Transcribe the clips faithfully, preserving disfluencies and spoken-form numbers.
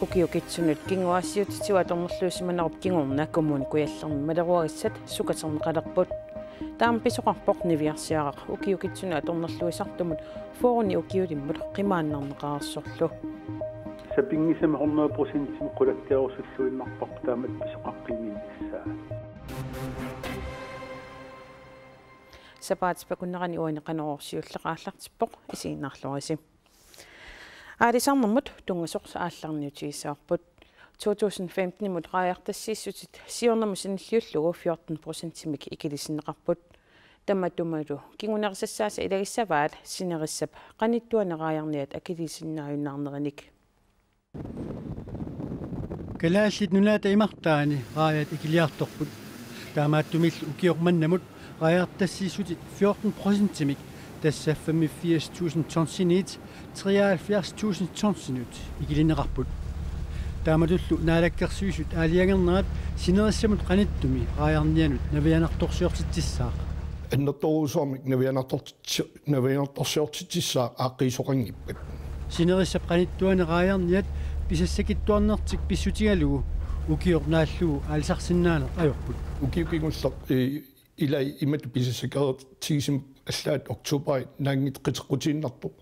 Ukiukitsunut kinguaassiuutitigut atornerluisimanerup kingorna Kommune Kujallermi maleruagassat sukaterneqalerput. Taama pisoqarpoq niviarsiaraq ukiukitsunut atornerluisartumut fyrreni ukiulimmut qimaannarneqareersorlu. Sapinngisamik hundrede procentimik qulakkeerusulluinnarparput taamatut pisoqaqqinnissaa. Sapaatip akunnerani uani Qanorooq siulleq aallartippoq, isiginnaarluarisi. Aalisarnermut tunngasoq aallarniutigissavarput. To tusind femtenimut raajartassiissutit siornamut sanilliullugu fjorten procentimik ikilisinneqarput. Tamatumalu kingunerisassaasa ilagissavaat sinerissap qanittuani raajarniat akiliisinnaajunnaarnerinik. Kalaallit Nunaata imartaani raajat ikiliartorput. Taamaattumillu ukioq mannamut raajartassiissutit fjorten procentimik, tassa femogfirs tusind tonsinit treoghalvfjerds tusind tonsinut ikilinneqarput. Taamatullu Naalakkersuisut aalajangernerat sinerissamut qanittumi raajarnianut navianartorsiortitsissaaq. Annertoorujussuarmik navianartorti-, navianartorsiortitsissaaq aaqqiisoqanngippat. Sinerissap qanittuani raajarniat pisassakitsuarnertik pissutigalugu ukioq naallugu aalisarsinnaaneq ajorput. Ukioq kingulleq, eh, ilai imatut pisassaqartigisimmat allaat oktoberip naanngitsoq qiteqqutiinnarpoq.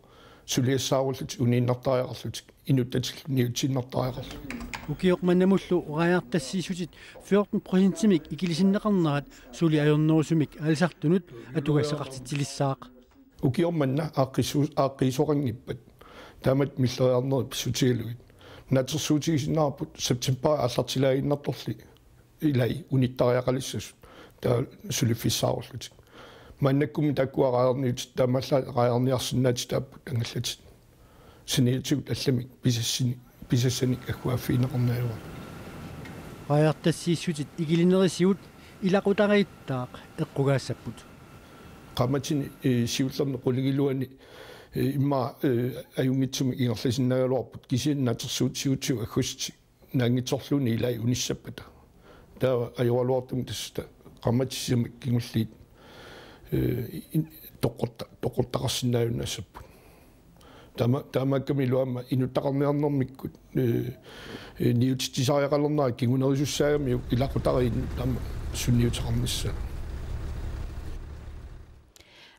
Suliassaarullutik uniinnartariaqarlutik, inuttatillu niutiinnartariaqarlugit. Ukioq mannamullu raajartassiissutit fjorten procentimik ikilisinneqarnerat suli ajornerusumik aalisartunut atugassaqartitsilissaaq. Ukioq manna aaqqissu-, aaqqiisoqanngippat. Taamatut milleriarnerit pissutigalugit. Naatsorsuutigisinnaavarput september aallartilaaginnartorli ilai unittariaqalissasut, taava suliffissaarullutik. Maannakkummi taakkua raajarniutit taamaallaat raajarniarsinnaatitaapput angallatit. Saniatigut allamik pisassini-, pisassanik agguaaffigineqarneq ajorami. Raajartassiissutit ikilinerisigut ilaqutariittaaq eqqugaassapput. Qaammatini, eh, siullerni qulingiluani, eh, immaqa, eh, ajunngitsumik ingerlasinnaagaluarput kisianni naatsorsuutigut aggusti naanngitsorluunniit ilai unissappata. Taava ajoraluartumik tassa qaammatit sisamat kingulliit, eh, in-, toqqorta-, toqqortaqarsinnaajunnaassapput. Taama-, taamaakkamilu aamma inuttaqarniarnermikkut, eh, eh, niutitsisariaqalernera kingunerisussaagamiuk ilaqutariinnut aamma sunniuteqarnissaa.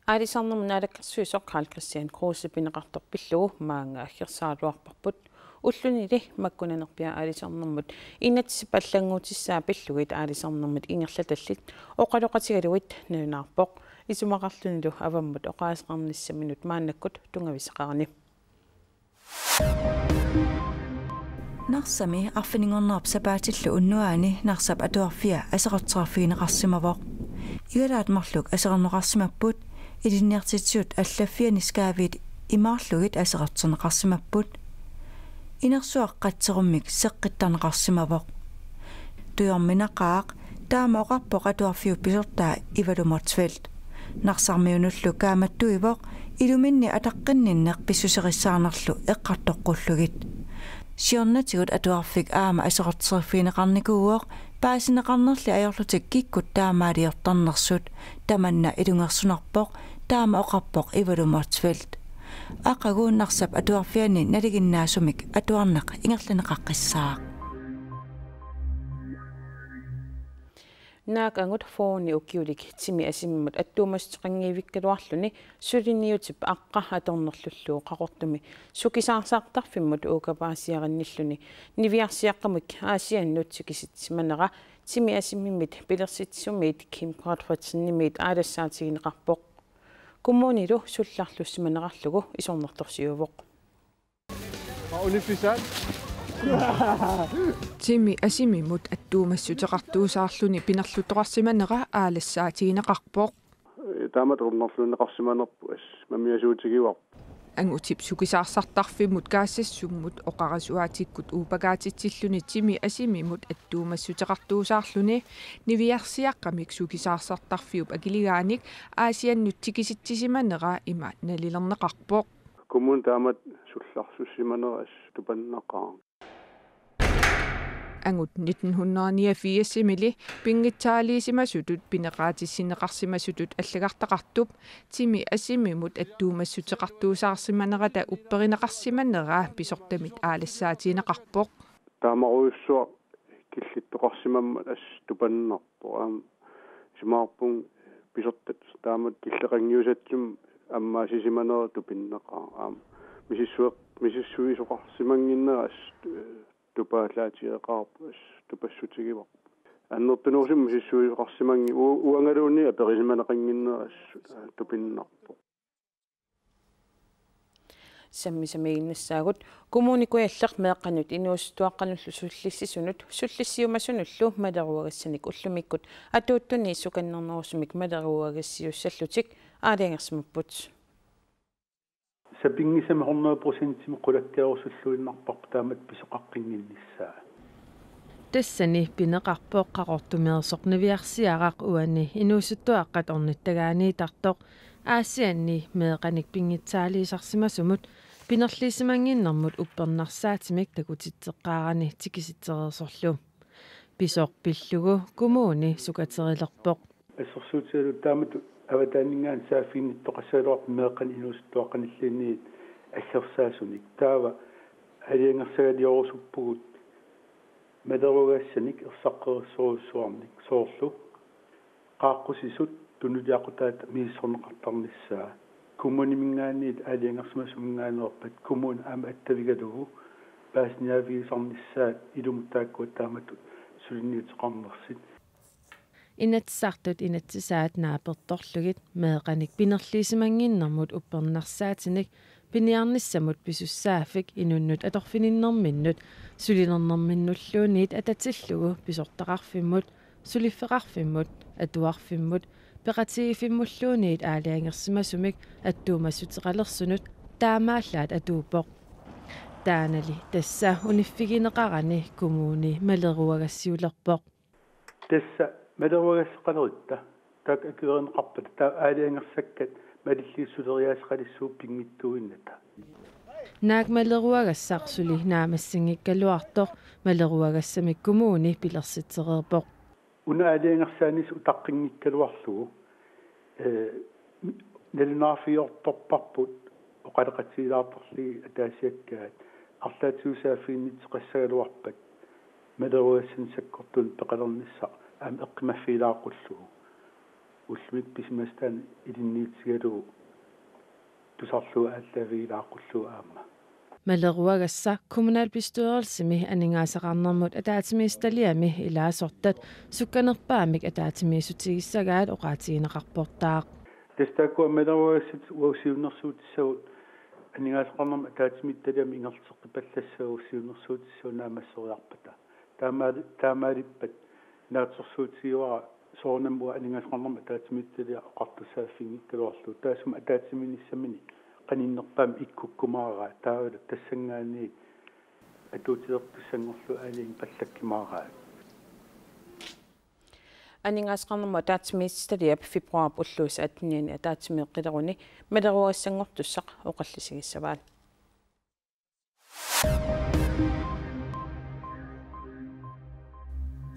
Aalisarnermut naalakkersuisoq Karl-Kristian Kruse pineqartoq pillugu maanga aggersaraluarparput. Ullunili makku nanerpiaq aalisarnermut inatsisip allannguutissaa pillugit aalisarnermut ingerlatallit oqaloqatigalugit nalunaarpoq. Isumaqarlunilu avammut oqaaseqarnissaminut maannakkut tunngavisseqarani. Narsami arfininngornerap sapaatillu unnuaani Narsap atuarfia aserorterfigineqarsimavoq. Igalaat marluk aserorneqarsimapput, ilinniartitsisut allaffianni skaaviit imaarlugit aserorterneqarsimapput. Inersuaq qatserummik seqqittarneqarsimavoq. Tujorminaqaaq, taama oqarpoq atuarfiup pisortaa Ivalu Motzfeldt. Narsarmiunullu kaammattuivoq iluminni ataqqinninneq pissuserissaarnerlu eqqartoqqullugit. Siornatigut atuarfik aamma aserorterfigineqarnikuuvoq paasineqarnerli ajorlutik kikkut taamaaliortarnersut. Tamanna ilungersunarpoq, taama oqarpoq Ivalu Motzfeldt. Aqagu Narsap atuarfianni nalinginnaasumik atuarneq ingerlanneqaqqissaaq. Naak angut fyrreni ukiulik timi asimimut attuumassuteqanngivikkaluarluni suliniutip aqqa atornerlullugu Qaqortumi sukisaarsaartarfimmut uukapaasiarannilluni niviarsiaqqamik Aasiannut tikisitsisimanera timi asimimit pilersitsisumiit Kim Gottfredsenimit aalassaatigineqarpoq. Kommunilu sullarlussimanerarlugu isornartorsiuvoq. Timi asimimut attuumassuteqartuusaarluni pinerluttoqarsimanera aalassaatigineqarpoq. Taamatut ernerluunneqarsimanerput assut mamiasuutigivarput. Angutip sukisaarsaartarfimmut Kaasassummut oqarasuaatikkut uupagaatitsilluni timi asimimut attuumassuteqartuusaarluni niviarsiaqqamik sukisaarsaartarfiup akiligaanik Aasiannut tikisitsisimanera ima nalilerneqarpoq. Kommuni taamatut sullarlussimanera assut tupannaqaaq. Angut nitten hundrede niogfirsimi pinngitsaaliisimasutut pineqaatissinneqarsimasutut allagartaqartup timi asimimut attuumassuteqartuusaarsimanerata upperineqarsimanera pisortamit aalassaatigineqarpoq. Taamarujussuaq killittoqarsimammat assut tupannarpoq. Aamma isumaqarpunga pisortat taamatut killeqanngiusatsumik ammaasisimanera tupinnaqaaq. Aamma misissueq-, misissuisoqarsimannginnera assut, eh, tupaallaatigeqaarpoq, assut tupassutigivarput. Annertunerusumik misissuisoqarsimanngimmat u-, uangaluunniit aperisimaneqannginnera assut, eh, tupinnarpoq. Sammisamiiginnassaagut. Kommune Kujalleq meeqqanut inuusuttuaqqanullu sullissisunut sullissiumasunullu maleruagassanik ullumikkut atuuttuni sukannernerusumik maleruagassiussallutik aalajangersimapput. Sapinngisamik hundrede procentimik qulakkeerusulluinnarparput taamatut pisoqaqqinnginnissaa. Tassani pineqarpoq Qaqortumeersoq Niviarsiaraq, uani inuusuttuaqqat ornittagaaniittartoq, Aasianni meeqqanik pinngitsaaliisarsimasumut pinerliisimannginnermut uppernarsaatimik takutitseqqaarani tikisitsereersorlu. Pisoq pillugu kommuni sukaterilerpoq. Assersuutigalugu taamatut avataaninngaanniit saaffiginnittoqassagaluarpoq meeqqanik inuusuttuaqqanilluunniit aggersaasunik. Taava aalajangersagaliorusupput maleruagassanik ersaqqereersorujussuarnik, soorlu qaaqqusisut tunuliaqutaat misissorneqartarnissaa. Kommuniminngaanniit aalajangersimasuminngaanneerpat kommuni aamma attavigalugu paasiniaavigisarnissaat ilumut taakkua taamatut suliniuteqarnersut. Inatsisartut inatsisaat naapertorlugit meeqqanik pinerliisimannginnermut uppernarsaatinik piniarnissamut pisussaaffik inunnut atorfininnerminnut sulinernerminnulluunniit atatillugu pisortaqarfimmut, suliffeqarfimmut, atuarfimmut, peqatigiiffimmulluunniit aalajangersimasumik attuumassuteqalersunut taamaallaat atuuppoq. Taannali tassa uniffigineqarani kommuni maleruagassiulerpoq. Tassa maleruagassaqaleritta, taakku akuerineqarpata, taava aalajangersakkat malillugu suleriaaseqalissuupput pinngitsuuinnata. Naak maleruagassaq suli naammassinngikkaluartoq maleruagassamik kommuni pilersitsereerpoq. Una aalajangersaanissaq utaqqinngikkaluarlugu, ee, nalunaarfigiortorparput oqaloqatigilaartorlugit ataasiakkaat arlaatigut saaffiginnittoqassagaluarpat maleruagassanik sakkortuumik peqalernissaq aamma eqqumaffigilaaqullugu. Ullumikkut pisimasat taanna ilinniutigalugu tusarlugu aallaavigilaaqullugu aamma. Maleruagassaq kommunalbestyrelsimi aningaasaqarnermut ataatsimiititaliami ilaasortat sukkanerpaamik ataatsimiissutigissagaat oqaatigineqarportaaq. Tassa taakkua maleruagassat uagut siunnersuutissagut aningaasaqarnermut ataatsimiititaliami ingerlateqqipallassagut siunnersuutissagut naammasseriarpata. Taamaali-, taamaalippat naatsorsuutigivara soorunami uanga aningaasaqarnermut ataatsimiititaliaq oqartussaaffinngikkaluarlugu. Taassuma ataatsimiinnissaminni qaninnerpaamik ikkukkumaaraat, taavalu tassanngaanniit atuutilertussanngorlugu aalajangippallakkimaaraat. Aningaasaqarnermut ataatsimiititaliap februaarip ulluisa attenianni ataatsimeeqqileruni maleruagassanngortussaq oqallisigissavaat.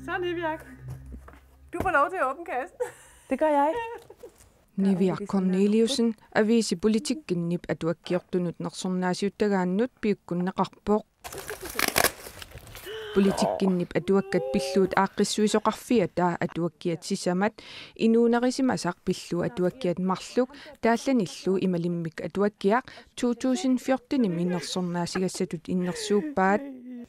Så Niviaq, du får lov til at åbne kassen. Det gør jeg. Niviaq Korneliussen, aviisi Politikkinnip atuakkiortunut nersornaasiuttagaannut piukkunneqarpoq. Politikkinnip atuakkat pillugu aaqqissuisoqarfiata atuakkiat sisamat inuunerisimasaq pillugu atuakkiat marluk taallanillu imalimmik atuakkiaq to tusind fjortenimi nersornaasigassatut innersuuppaat.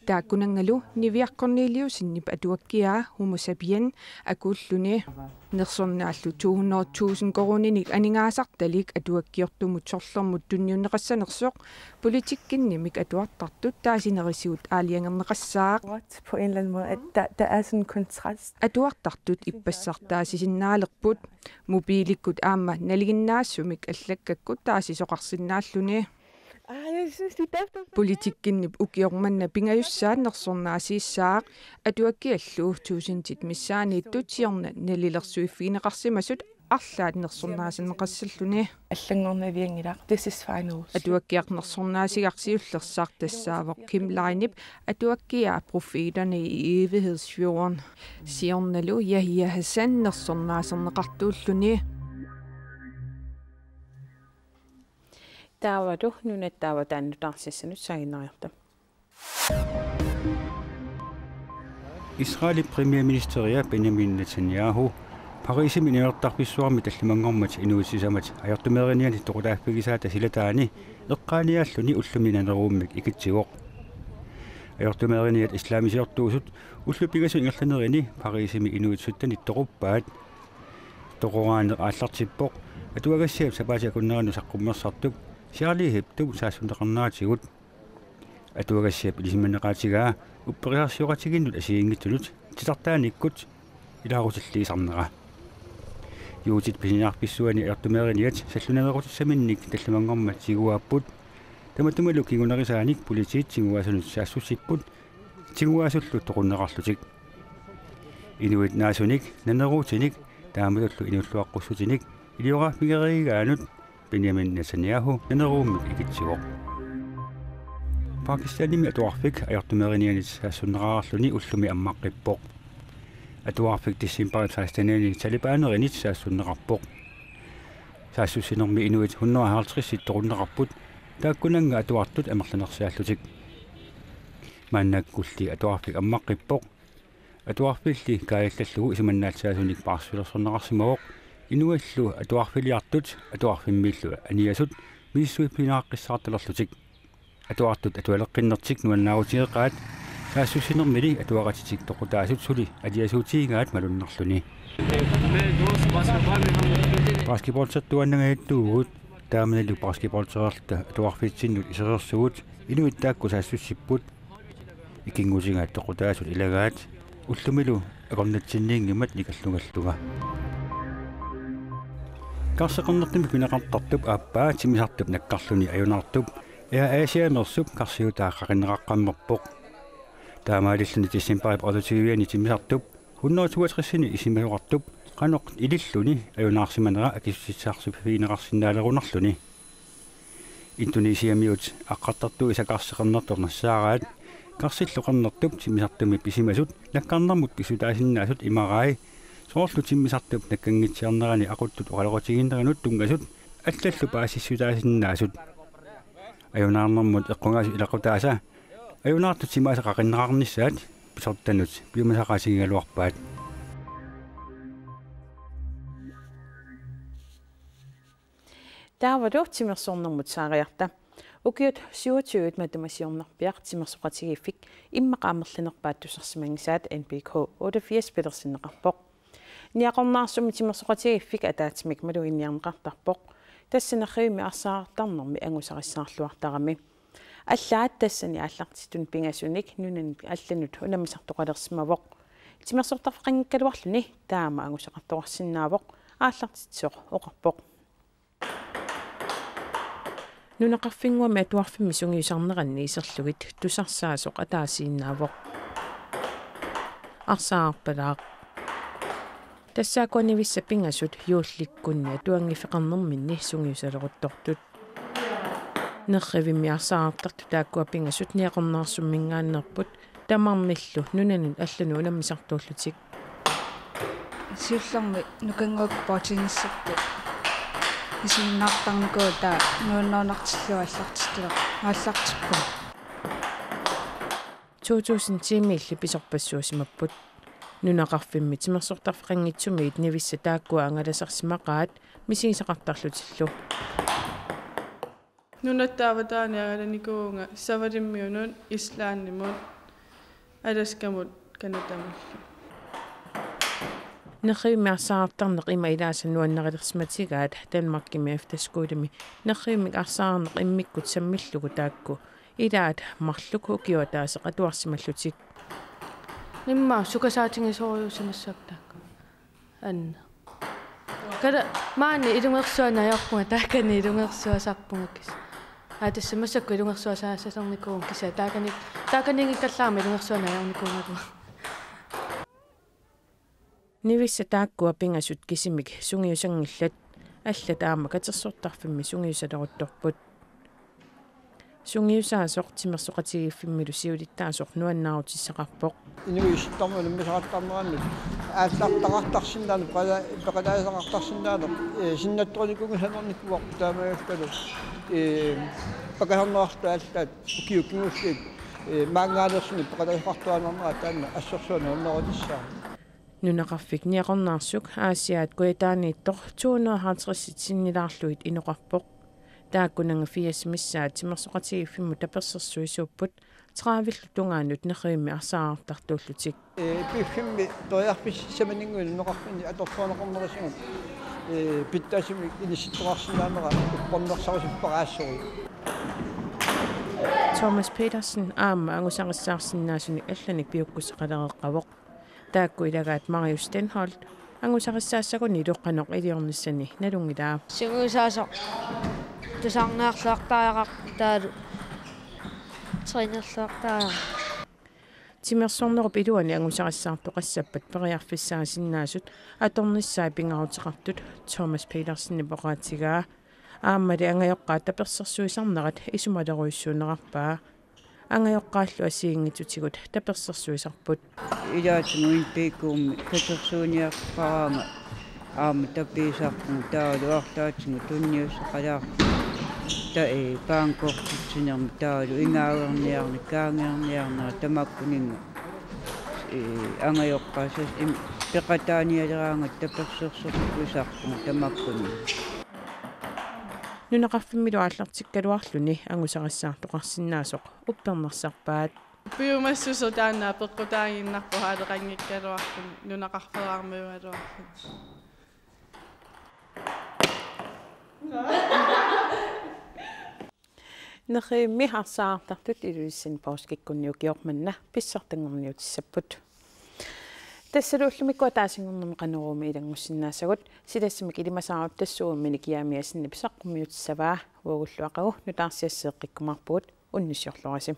Taakkunanngalu Niviaq Korneliussenip atuakkiaa Homo Sapien akuulluni. Nersornaallu to hundrede tusind koruuninik aningaasartalik atuakkiortumut sorlermut tunniunneqassanersoq Politikkinnimik atuartartut taasinerisigut aalajangerneqassaaq. Godt på en eller anden måde, at der, der er sådan en kontrast. Atuartartut ippassartaasisinnaalerput. Mobiilikkut aamma nalinginnaasumik allakkakkut taasisoqarsinnaalluni. Ej, jeg synes, de dufter så godt. Politikkinnip ukioq manna pingajussaat nersornaasiissaaq, atuakkiallu tusindit missaanniittut siorna nalilersuiffigineqarsimasut arlaat nersornaaserneqassalluni. Allanngornavianngilaq. This is finals. Atuakkiaq nersornaasigaq siullersaq tassaavoq Kim Leinip atuakkiaa Profeterne i Evighedsfjorden. Siornalu Yahya Hassan nersornaaserneqartuulluni. Taavalu nunatta avataani nutaarsiassanut saaginnariarta. Israelip premierministeria Benjamin Netanyahu Parisimi niuertarfissuarmi tallimanngormat inuit sisamat ajortumeerinianit toqutaaffigisaata silataani eqqaaniaalluni ullumi naneruummik ikitsivoq. Ajortumeeriniat islamisiortuusut ullut pingasut ingerlanerini Parisimi inuit syttenit toquppaat. Toqoraaneq aallartippoq atuagassiap sapaatip akunneranut saqqummersartup Charlie Hebdo saassunneqarneratigut. Atuagassiap ilisimaneqaatigaa upperisarsioqatigiinnut assigiinngitsunut titartaanikkut ilaarutilliisarnera. Juutit pisiniarfissuani ajortumeeriniat sallunaveerutissaminnik tallimanngormat tiguaapput. Tamatumalu kingunerisaanik politiit tiguaasunut saassussipput tiguaasullu toqunneqarlutik. Inuit naasunik, naneruutinik, taamatullu inuulluaqqussutinik ilioraaffigereerigaanut Benjamin Netanyahu naneruummik ikitsivoq. Pakistanimi atuarfik ajortumeerinianit saassunneqarluni ullumi ammaqqippoq. Atuarfik decembarip sekstenianni Talibanerinit saassunneqarpoq. Saassussinermi inuit hundrede og halvtreds toqunneqarput, taakkunannga atuartut amerlanersaallutik. Maannakkulli atuarfik ammaqqippoq. Atuarfilli kaajallallugu isumannaatsaasunik paarsilersorneqarsimavoq, inuillu atuarfiliartut atuarfimmiillu aniasut misissuiffiginaqissaartalerlutik. Atuartut atualeqqinnertik nuannaarutigeqaat, saassussinermili atuaqatitik toqutaasut suli aliasuutigigaat malunnarluni. Basketballtertuaannangajattuugut, taamanilu basketballtererluta atuarfitsinnut isereersugut, inuit taakku saassussipput. Ikinngutigaat toqutaasut ilagaat, ullumilu akornatsinniinngimmat nikallungallunga. Karseqarnertumi pineqartartup aappaa timmisartup nakkarluni ajunaartup Air Asiameersup karsiutaa qaqinneqaqqammerpoq. Taamaalilluni decembarip otteogtyve-ani timmisartup hundrede toogtresini isumasoqartup qanoq ililluni ajunaarsimanera akissutissarsiorfigineqarsinnaalerunarluni. Indonesiamiut aqqartartuisa karseqarnertoq nassaaraat, karsillu qernertup timmisartumi pisimasut nakkarnermut pissutaasinnaasut imarai, soorlu timmisartup nakkanngitsiarnerani aquttut oqaloqatigiinnerinut tunngasut allallu paasissutaasinnaasut. Ajunaarnermut eqqugaasut ilaqutaasa ajunaartut timaasa qaqinneqarnissaat pisortanut piumasaqaatigigaluarpaat. Taavalu timersornermut saariarta. Ukiut syvogtyve matumasiornerpiaq timersoqatigiiffik immaqa amerlanerpaat tusarsimanngisaat N P K otteogfirs pilersinneqarpoq. Niaqornaarsummi timersoqatigiiffik ataatsimik maluginniarneqartarpoq. Tassa nerrivimmi arsaartarnermi angusarissaarluartarami. Allaat tassani aallartittuni pingasunik nunanut allanut unammisartoqalersimavoq. Timersortarfeqanngikkaluarluni taama angusaqartoqarsinnaavoq, aallartitsisoq oqarpoq. Nunaqarfinnguami atuarfimmi sungiusarneranni iserlugit tusarsaasoq ataasiinnaavoq. Arsaarpalaaq. Tassaakkua nivissat pingasut juullikkunni atuanngiffeqarnerminni sungiusaleruttortut. Nerrivimmi arsaartartut taakkua pingasut Niaqornaarsumminngaanneerput, tamarmillu nunanut allanut unammisartuullutik. Siullermik nukannguakka bordtennisserput isiginnaartarnikuuvoq, taava nuannaarnartillugu aallartittuar-, aallartippunga. To tusind ti-miilli pisorpassuusimapput. Nunaqarfimmi timersortarfeqanngitsumi nivissat taakkua angalasarsimaqaat misigisaqartarlutillu. Nunatta avataani angalanikuuvunga Savalimmiunut, Islandimut, Alaskamut, Canadamullu. Nerrivimmi arsaartarneq ima ilaasa nuannarilersimatigaat Danmarkimi efterskolemi nerrivimmi arsaarneq immikkut sammillugu taakku ilaat marluk ukioq ataaseq atuarsimallutik. Immaqa sukasaatigisorujussuusimassaaq taakku. Anna. Kala maani ilungersuani ajorpunga, taakani ilungersuasarpunga kis. Aa, tassa massakkut ilungersuasaassalernikuuvunga kisianni taakani, taakaniinngikkallaarama ilungersuani ajornikuugaluarlunga. Nivissat taakkua pingasut kisimik sungiusanngillat, allat aamma katersortarfimmi sungiusaleruttorput. Sungiusaasoq timersoqatigiiffimmilu siulittaasoq nuannaarutissaqarpoq. Inuit isittarmut unammisaqartarnerannik aallartaqartarsinnaaneq, peqa-, peqataasaqartarsinnaaneq, ee, sinnattorinikuunngisanernikuuarput, taamaalilluni, ee, pakasarneqartut allaat ukiut kingulliit Ee, maanngaanneersunik peqataaffigineqartuaannarnera taanna assersuunerunissaa. Nunaqarfik Niaqornaarsuk Aasiaat Kujataaniittoq to hundrede og halvtreds sinnilaarlugit inoqarpoq. Taakkunannga firs missaat timersoqatigiiffimmut tapersersuisuupput, tredive tungaanut Neriummi arsaartartuullutik. Ee, piffimmi periarfissamaninnguit nunaqarfinni atorluarneqarnerisigut, ee, pitsaasumik inissittoqarsinnaanera uppernarsarisippara assut. Thomas Petersen aamma angusarissaarsinnaasunik allanik piukkuseqalereerpoq. Taakku ilagaat Marius Stenholt angusarissaassagunilu qanoq iliornissani nalunngilaa. Sungiusaasoq tusarnaarluartariaqarpoq taavalu trænerluartariaqarpoq. Timersornerup iluani angusarissaartoqassappat periarfissaasinnaasut atornissaat pingaaruteqartut Thomas Petersenip oqaatigaa. Aammali angajoqqaat tapersersuisarnerat isumalerujussuunerarpaa. Angajoqqaallu assigiinngitsutigut tapersersuisarput. Ilaatigut N P K-mi katersuiniartaraanga aamma tapiisarpunga taavalu arlaatigut tunniussaqalaarpunga ta-, ee, bankkortitsinermi taavalu ingaagerniarneq, kaangerniarneq tamakkuninnga. Ee, angajoqqaat sas-, im-, peqataanialeraangatta tapersersorsuisarpunga tamakkuninnga. Nunaqarfimmilu aallartikkaluarluni angusarissaartoqarsinnaasoq uppernarsarpaat. Piumassuseq taanna peqqutaaginnarpoq aaleqanngikkaluarluni nunaqarfeeraarmiugaluarluni. Neriummi arsaartartut Ilulissani poorskikkunni ukioq manna pissartanngorniutissapput. Tassalu ullumikkut ataasinngornermi Qanoruumi ilanngussinnaassagut, silassamik ilimasaarut tassuuminik Jeremiassenip saqqummiutissavaa, uagullu aqagu nutaarsiasseeqqikkumaarpugut, unnussiorluarisi.